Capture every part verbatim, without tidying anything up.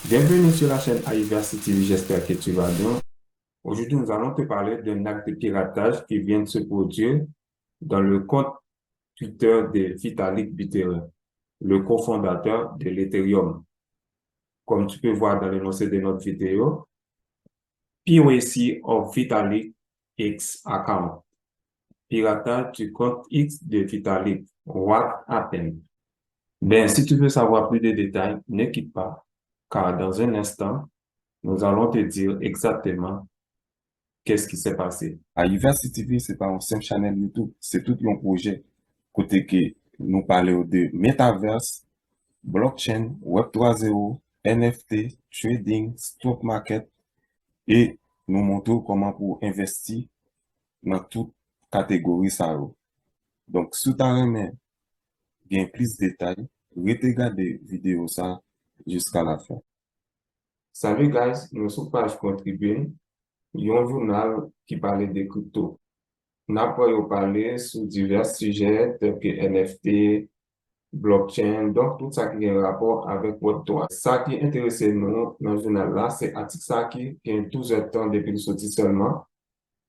Bienvenue sur la chaîne Ayiverse T V, j'espère que tu vas bien. Aujourd'hui, nous allons te parler d'un acte de piratage qui vient de se produire dans le compte Twitter de Vitalik Buterin, le cofondateur de l'Ethereum. Comme tu peux voir dans l'énoncé de notre vidéo, Piracy of Vitalik X account. Piratage du compte X de Vitalik. What happened? Ben, si tu veux savoir plus de détails, ne quitte pas, car dans un instant, nous allons te dire exactement qu'est-ce qui s'est passé. Ayiverse T V se pa yon senp chanèl YouTube, se tout yon pwojè kote ke nou pale w de metaverse, blockchain, web twa zewo, N F T, trading, stock market, e nou montre w kòman pou w envèsti nan tout kategori sa yo. Donk, si w ta renmen gen plis detay, rete gade videyo sa jiska lafen. Salut guys, nou sou paj Kontribye, yon jounal ki pale de kripto. N ap wè yo pale sou divès sijè tèlke N F T, blockchain, donk tout sa ki gen rapò avèk web twa. Sa ki enterese nou nan jounal la, se atik sa ki gen douz èdtan depi l soti sèlman,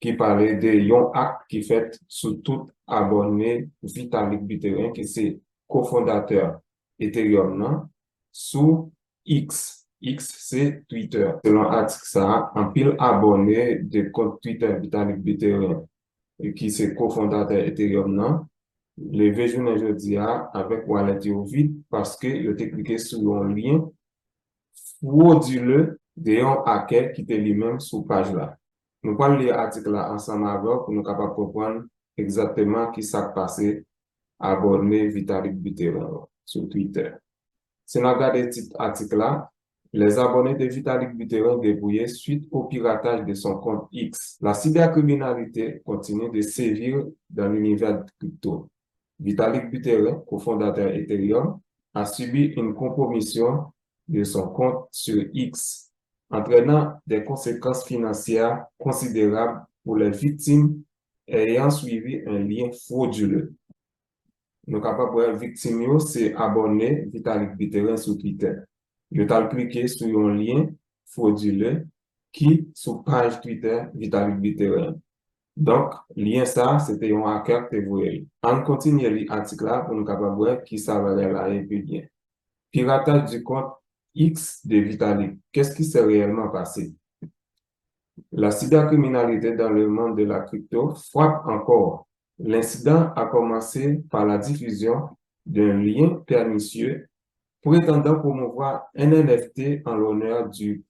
ki pale de yon ak ki fèt sou tout abòne Vitalik Buterin, ki se kofondatè Ethereum nan, sou X. X se Twitter. Selon atik sa a, anpil abòne de kont Twitter Vitalik Buterin, ki se kofondatè Ethereum nan, leve jounen jodi a avèk wallet yo vid paske yo te klike sou yon lyen fwodile de yon akè ki te li menm sou paj la. Nou pral li atik la ansanm avè w pou nou kapab konprann egzakteman ki sa k pase abòne Vitalik Buterin yo sou Twitter. Si n ap gade tit atik la, Les abonnés de Vitalik Buterin dépouillés suite au piratage de son compte X. La cybercriminalité continue de sévir dans l'univers crypto. Vitalik Buterin, cofondateur Ethereum, a subi une compromission de son compte sur X, entraînant des conséquences financières considérables pour les victimes ayant suivi un lien frauduleux. Nou kapab wè viktim yo se abòne Vitalik Buterin sou Twitter. Yo t al klike sou yon lyen fwodile ki sou paj Twitter Vitalik Buterin. Donk, lyen sa a, se te yon akè k te voye l. Ann kontinye li atik la pou nou kapab wè ki sa bagay la ye pi byen. Piratage du compte X de Vitalik. Qu'est-ce qui s'est réellement passé? La cybercriminalité dans le monde de la crypto frappe encore. L'incident a commencé par la diffusion d'un lien pernicieux prétendant promouvoir un N F T en l'honneur du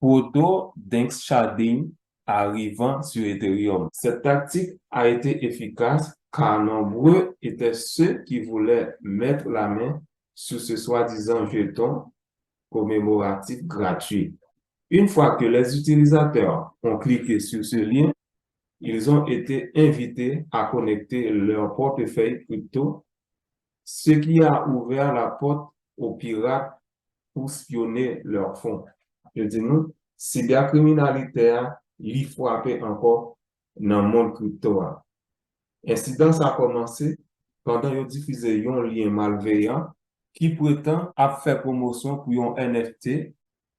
proto Dengshading arrivant sur Ethereum. Cette tactique a été efficace car nombreux étaient ceux qui voulaient mettre la main sur ce soi-disant jeton commémoratif gratuit. Une fois que les utilisateurs ont cliqué sur ce lien, ils ont été invités à connecter leur portefeuille crypto, ce qui a ouvert la porte aux pirates pour spionner leurs fonds. Yo di nou, siberkriminalite a, li frape ankò nan mond kripto a. Ensidan sa kòmanse pandan yo difize yon lyen malveyan ki pretan ap fè pwomosyon pou yon N F T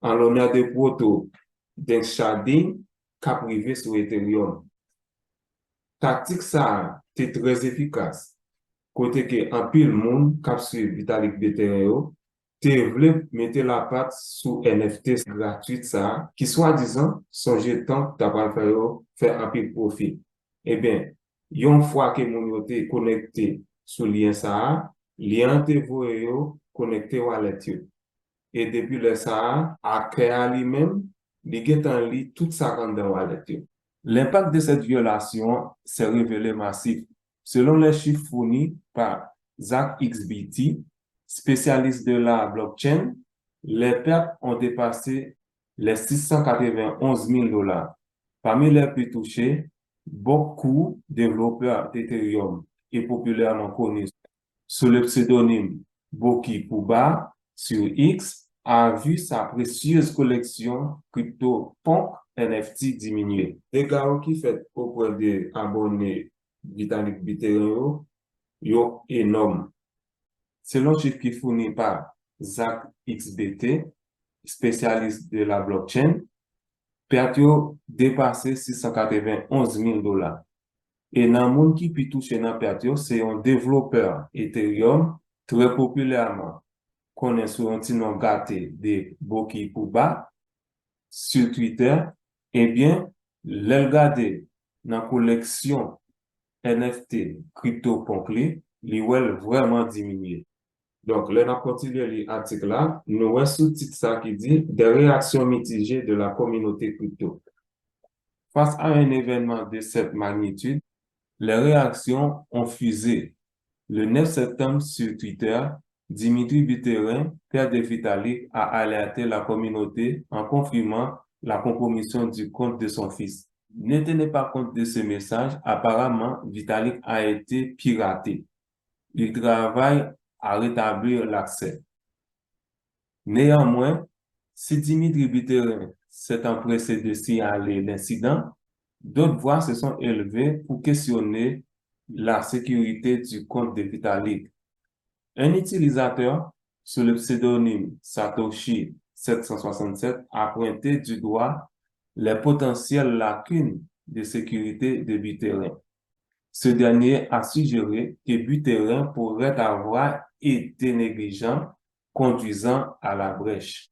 an lonè de proto Dengshading k ap rive sou Ethereum. Taktik sa a te trè efikas, kote ke anpil moun k ap swiv Vitalik Buterin yo te vle mete lapat sou N F T gratwit sa a, ki swadizan se yon jeton ki ta pral fè yo fè anpil pwofi. Ebyen, yon fwa ke moun yo te konekte sou lyen sa a, lyen an te voye yo konekte wallet yo. E depi lè sa a, akè a li menm, li gentan li tout sa k anndan wallet yo. L'impact de cette violation s'est révélé massif. Selon les chiffres fournis par Zach X B T, spécialiste de la blockchain, les pertes ont dépassé les six cent quatre-vingt-onze mille dollars. Parmi les plus touchés, Bok Ku, développeur d'Ethereum et populairement connu sous le pseudonyme Boki Puba sur X, a vu sa précieuse collection CryptoPunk N F T diminuer. Dega yo ki fèt oprè de abòne Vitalik Buterin yo, yo enòm. Selon chif ki founi pa Zach X B T, spécialiste de la blockchain, pèt yo depase sis san katrevenn onz mil dola. E nan moun ki pi touche nan pèt yo, se yon devlopè Ethereum, trè popilèman konnen sou yon ti non gate de Boki Pouba, sou Twitter. Ebyen, lè l gade nan koleksyon N F T CryptoPunk li, li wè l vrèman diminye. Donk, lè n ap kontinye li atik la, nou wè sou tit sa ki di, Des réactions mitigées de la communauté crypto. Face à un événement de cette magnitude, les réactions ont fusé. Le neuf septembre, sur Twitter, Dimitri Buterin, père de Vitalik, a alerté la communauté en confirmant la compromission du compte de son fils. Ne tenez pas compte de ce message, apparemment, Vitalik a été piraté. Il travaille à rétablir l'accès. Néanmoins, si Dimitri Buterin s'est empressé de signaler l'incident, d'autres voix se sont élevées pour questionner la sécurité du compte de Vitalik. Un utilisateur sous le pseudonyme Satoshi sept cent soixante-sept a pointé du doigt les potentielles lacunes de sécurité de Buterin. Ce dernier a suggéré que Buterin pourrait avoir été négligent, conduisant à la brèche.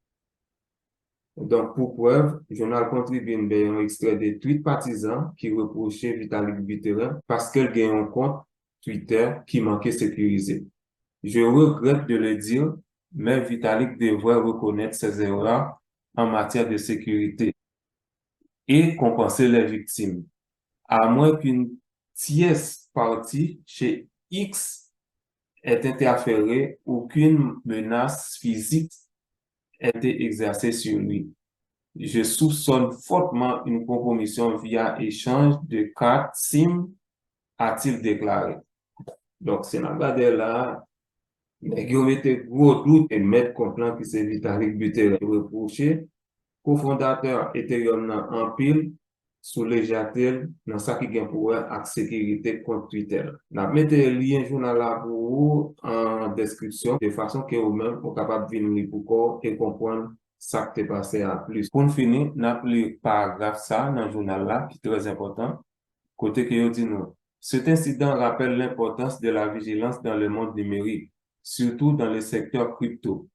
Donk, pou prèv, jounal Kontribin bay yon ekstrè de tweet patizan ki repwoche Vitalik Buterin paske l gen yon kont Twitter ki manke sekirize. Je regrette de le dire, mais Vitalik devrait reconnaître ses erreurs en matière de sécurité et compenser les victimes, à moins qu'une tierce partie chez X ait interféré ou qu'une menace physique ait été exercée sur lui. Je soupçonne fortement une compromission via échange de cartes SIM, a-t-il déclaré. Donk, si n ap gade la, nèg yo mete gwo dout e mèt kont lan ki se Vitalik Buterin repwoche kofondatè Ethereum nan anpil sou lejète l nan sa ki gen pou wè ak sekirite kont Twitter. N ap mete lyen jounal la pou ou an deskripsyon, de fason ke ou menm ou kapab vin li pou kò w e konprann sa k te pase a plis. Pou n fini, n ap li paragraf sa a nan jounal la ki trè enpòtan, kote ke yo di nou, Cet incident rappelle l'importance de la vigilance dans le monde numérique, surtout dans le secteur crypto.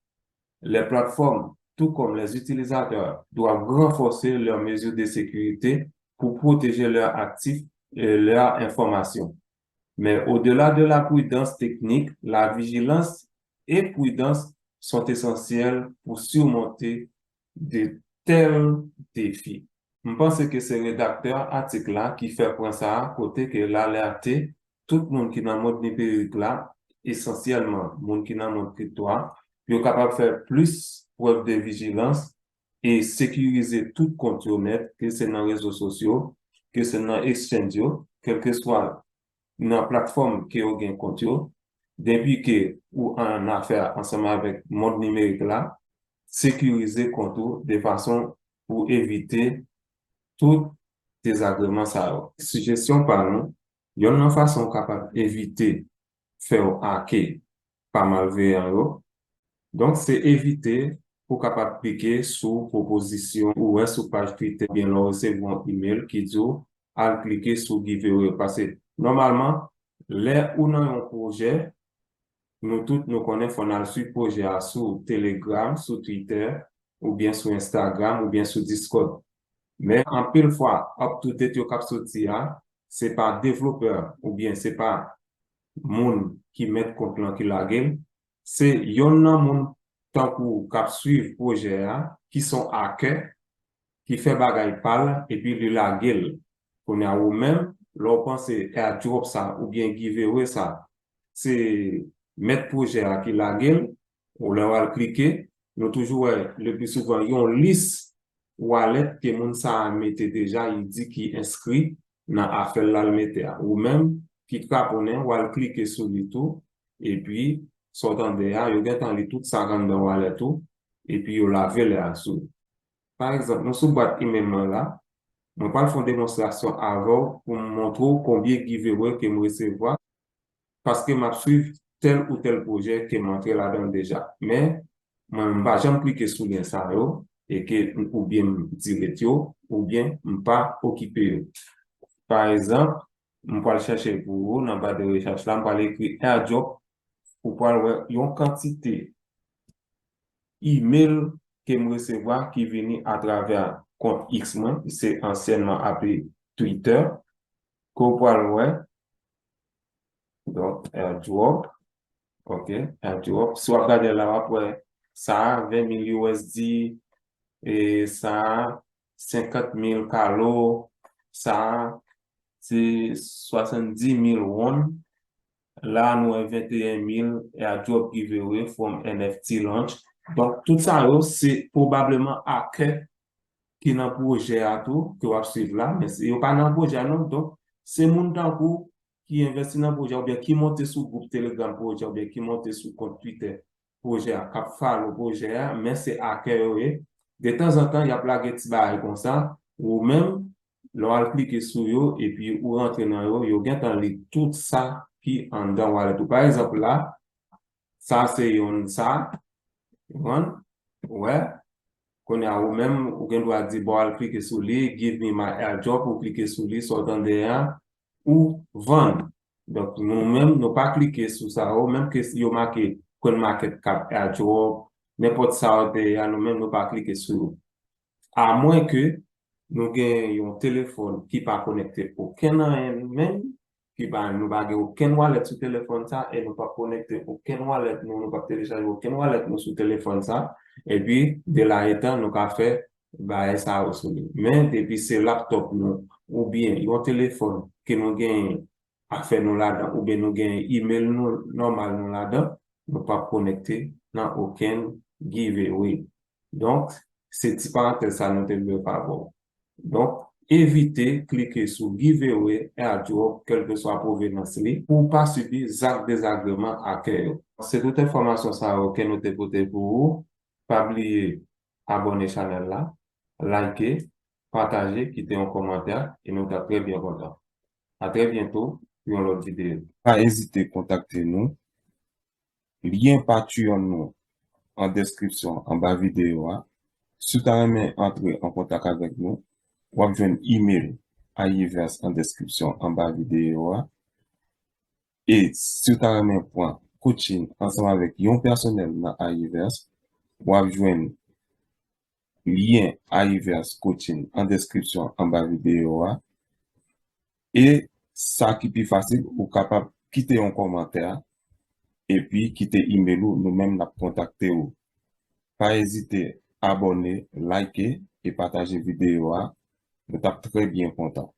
Les plateformes, tout comme les utilisateurs, doivent renforcer leurs mesures de sécurité pour protéger leurs actifs et leurs informations. Mais au-delà de la prudence technique, la vigilance et prudence sont essentielles pour surmonter de tels défis. M panse ke se redaktè atik la ki fè pwen sa a, kote ke l alète tout moun ki nan mond nimerik la, esansyèlman moun ki nan mond kripto a, pou yo kapab fè plis prèv de vijilans e sekirize tout kont yo nèt, ke se nan rezo sosyo, ke se nan exchange yo, kèlkeswa nan platfòm ke yo gen kont yo, depi ke ou an afè ansanm avèk mond nimerik la, sekirize kont ou de fason pou evite tout dezagreman sa yo. Sijesyon pa nou, yonn nan fason w kapab evite fè w ake pa malveyan yo, donk se evite pou w kapab klike sou pwopozisyon ou wè sou paj Twitter oubyen lè w resevwa yon imèl ki di w al klike sou giveaway. Paske nòmalman, lè ou nan yon pwojè, nou tout nou konnen fò n al swiv pwojè a sou Telegram, sou Twitter, oubyen sou Instagram, oubyen sou Discord. Men anpil fwa, up to date yo k ap soti a, se pa devlopè oubyen se pa moun ki mèt kont lan ki lage l, se yonn nan moun tankou w k ap swiv pwojè a, ki se yon hacker, ki fè bagay pa l, epi li lage l. Kounye a, ou menm, lè w panse airdrop sa oubyen giveaway sa, se mèt pwojè a ki lage l, ou lè w al klike, nou toujou wè le pli souvan yon lis wallet ke moun sa a mete deja, li di ki enskri nan afè l la l mete a. Ou menm ki kraponnen, w al klike sou li tou, epi sa w tande a, yo gentan li tout sa k anndan wallet ou, epi yo lave lè a sou ou. Pa egzanp, nou sou bwat imèl mwen la, mwen pral fè yon demonstrasyon avè w pou m montre w konbyen giveaway ke m resevwa, paske m ap swiv tèl ou tèl pwojè ke m antre ladan l deja. Men, mwen, m pa janm klike sou lyen sa yo, e ke oubyen m delete yo, oubyen m pa okipe yo. Pa egzanp, m pral chèche pou ou nan ba de rechèch la, m pral ekri airdrop, ou pral wè yon kantite email ke m resevwa ki vini atravè kont X mwen, se ansyènman aple Twitter, ke w pral wè. Donk, airdrop, ok, airdrop. Si w ap gade la, w ap wè sa a, ven mil U S D, e sa a, senkant mil kalo, sa a, se swasanndis mil won. La, nou wè venteyen mil airdrop giveaway from N F T launch. Donk, tout sa yo, se pwobableman hacker ki nan pwojè a tou, ke w ap swiv la, men se- yo pa nan pwojè a non. Donk, se moun tankou ki envesti nan pwojè a, oubyen ki monte sou gwoup Telegram pwojè a, oubyen ki monte sou kont Twitter pwojè a, k ap follow pwojè a, men se hacker yo ye. Detanzantan, y ap lage ti bagay konsa, ou menm, lè w al klike sou yo, epi ou rantre nan yo, yo gentan li tout sa ki anndan wallet ou. Pa egzanp la, sa se youn sa, ou konprann? Ou wè? Kounye a, ou menm, ou gen dwa di, bon, al klike sou li, give me my airdrop, ou klike sou li, sa w tande a, ou vann. Donk, nou menm, nou pa klike sou sa yo, menm ke yo make CoinMarketCap airdrop, nenpòt sa yo te ye a, nou menm, nou pa klike sou yo. Amwen ke nou gen yon telefòn ki pa konekte okenn anyen menm, ki pa, nou pa gen okenn wallet sou telefòn sa, e nou p ap konekte okenn wallet nou, nou p ap telechaje okenn wallet nou sou telefòn sa, epi de la etan nou ka fè bagay sa yo sou li. Men depi se laptop nou, oubyen yon telefòn ke nou genyen afè nou ladan, oubyen nou genyen email nou, nòmal nou ladan, nou p ap konekte nan okenn giveaway. Donk, se ti parantèz sa nou te vle fè avè w. Donk, evite klike sou giveaway, airdrop, kèlkeswa pwovenans li, pou w pa sibi zak dezagreman hacker yo. Se tout enfòmasyon sa yo ke nou te pote pou ou. Pa bliye abòne chanèl la, like, pataje, kite yon kòmantè, e nou ta trè byen kontan. A trè byento pou yon lòt videyo. Pa ezite kontakte nou. Lyen Patreon nou an deskripsyon anba videyo a. Si w ta renmen antre an kontak avèk nou, w ap jwenn email Ayiverse an deskripsyon anba videyo a. E si w ta renmen pran coaching ansanm avèk yon pèsonèl nan Ayiverse, w ap jwenn lyen Ayiverse Coaching an deskripsyon anba videyo a. E sa ki pi fasil, ou kapab kite yon kòmantè epi kite email ou, nou menm n ap kontakte ou. Pa ezite abòne, like e pataje videyo a. Nou t ap trè byen kontan.